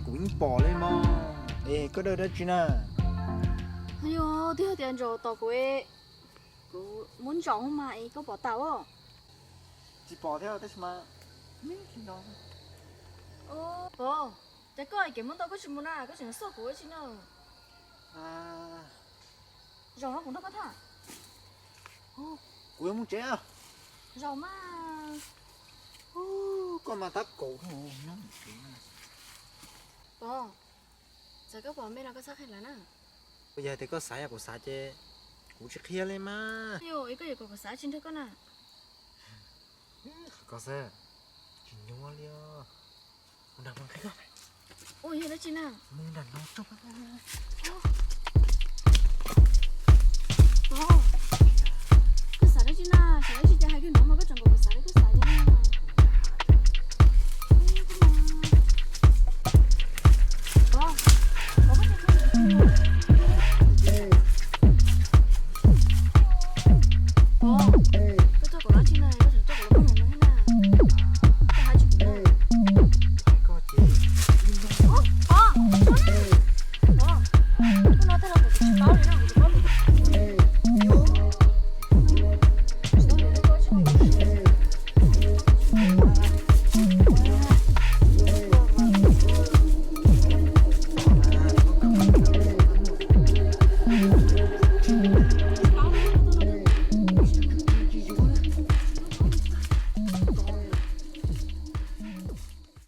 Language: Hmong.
Kuv yeej pom li mas. Es koj dawj dab tsi na? Yog twb yog tias ntsaum tos kuv, kuv muab ntsaum mas es koj pom tau os. Tsis pom thiab tab sis mas, o, ces koj kev muab ntau koj tsis mus na, koj tseem xauj kuv ua tsi na? Zaum no kuv nrog koj tham. Kuv yuav mus tsev. Zaum mas. Koj mas tab kaum. Pov, txawm koj pom me los koj txhob qhia lawv na. Yog tias koj xav yog kuv xav ces kuv tsis qhia li mas. Yog koj yuav kom kuv xav tsis nrog koj na. Koj xav tsis nyuaj li os. Mus nram no qhia koj. Ua yog dab tsi na? Mus nram no tso.